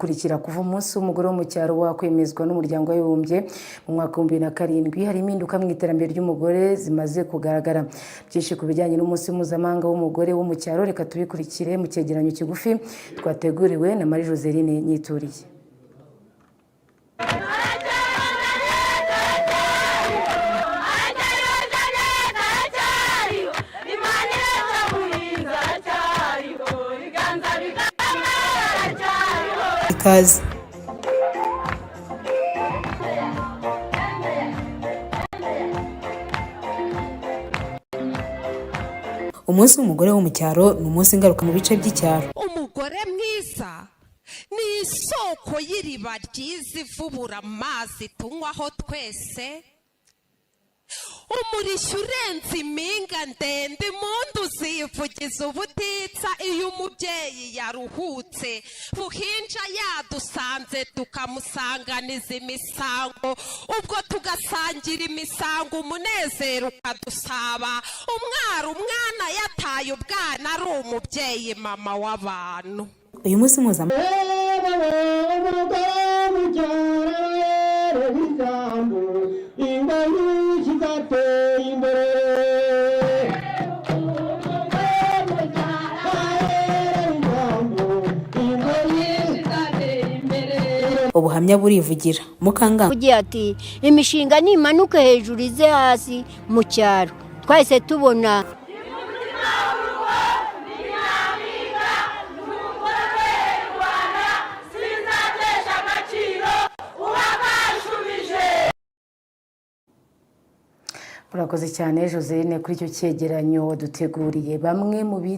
Gukurikira kuva umunsi w'umugore wo mu cyaro wakwemezwa n'Umuryango w'Abibumbye mu mwaka wa 2007, hari impinduka mu iterambere ry'umugore zimaze kugaragara. Byinshi ku bijyanye n'umunsi mpuzamahanga w'umugore wo mu cyaro, reka tubikurikire mu cyegeranyo kigufi twateguriwe na Marie Joseline Nyituriye. Ikaze. Umunsi w'umugore wo mu cyaro ni umunsi ngaruka mu bice by'icyaro. Umugore mwiza ni isoko y'iriba ryiza ivubura amazi tunywaho twese, umurishyo urenze impinga ndende, impundu zivugiza ubutitsa iyo umubyeyi yaruhutse, buhinja yadusanze tukamusanganiza imisango, ubwo tugasangira imisango, umunezero ukadusaba. Umwari umwana yataye ubwana ari umubyeyi, mama w'abantu. Uyu munsi mpuzamahanga ubuhamya burivugira Mukangango. Ugiye ati imishinga nimanuke hejuru ize hasi mu cyaro, twahise tubona. Murakoze cyane, Joseline, kuri icyo cyegeranyo waduteguriye. Bamwe mu